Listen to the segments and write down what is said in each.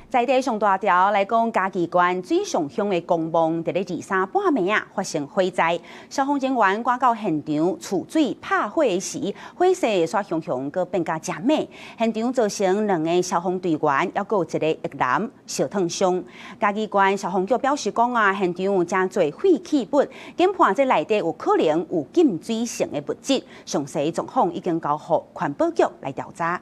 在地上大條來講，嘉義縣水上鄉的公墓，佇咧二三半暝啊發生火災，消防人員趕到現場處水拍火的時，火勢煞熊熊，閣變甲誠猛。現場造成兩个消防隊員，猶閣有一个役男燒燙傷。嘉義縣消防局表示講啊，現場有誠濟廢棄物，研判這內底有可能有禁水性的物質，詳細狀況已經交予環保局來調查。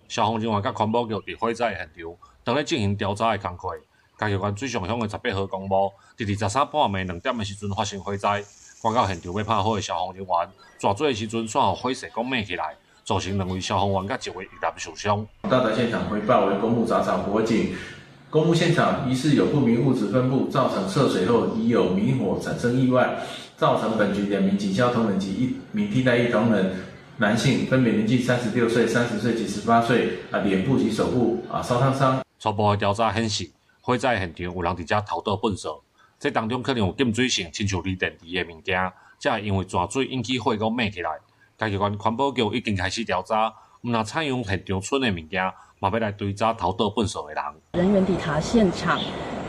消防人員佮環保局佇火災現場，當咧進行調查的工課。嘉義縣水上鄉的18號公墓，佇23半暝2點的時陣發生火災。趕到現場欲拍火的消防人員，抓水的時陣，煞予火勢閣猛起來，造成兩位消防員佮一位役男受傷。到達現場回報為公墓雜草火警，公墓現場疑似有不明物質分布，造成涉水後疑有明火產生意外，造成本局兩名警消同仁及一名替代役同仁。男性分別年紀36歲、30歲及18歲，啊，臉部及手部啊燒燙傷。初步的調查顯示，火災現場有人佇遮偷倒糞埽，這當中可能有禁水性，親像鋰電池的物件，才會因為泉水引起火閣猛起來。嘉義縣環保局已經開始調查，毋但採用現場存的物件，嘛欲來追查偷倒糞埽的人。人員抵達現場，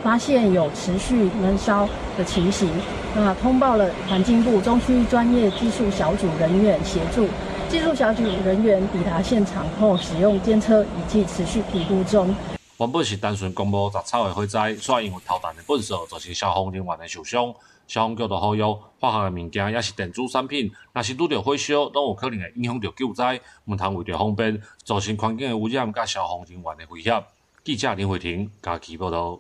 發現有持續悶燒的情形，那通報了環境部中區專業技術小組人員協助。技術小組人員抵達現場後，使用監測儀器持續評估中。原本是單純公墓雜草的火災，煞因為偷彈的糞埽造成消防人員的受傷。消防局就呼籲，化學的物件抑是電子產品，若是拄著火燒，攏有可能會影響著救災，毋通為著方便，造成環境的污染佮消防人員的危險。記者林慧婷嘉義報導。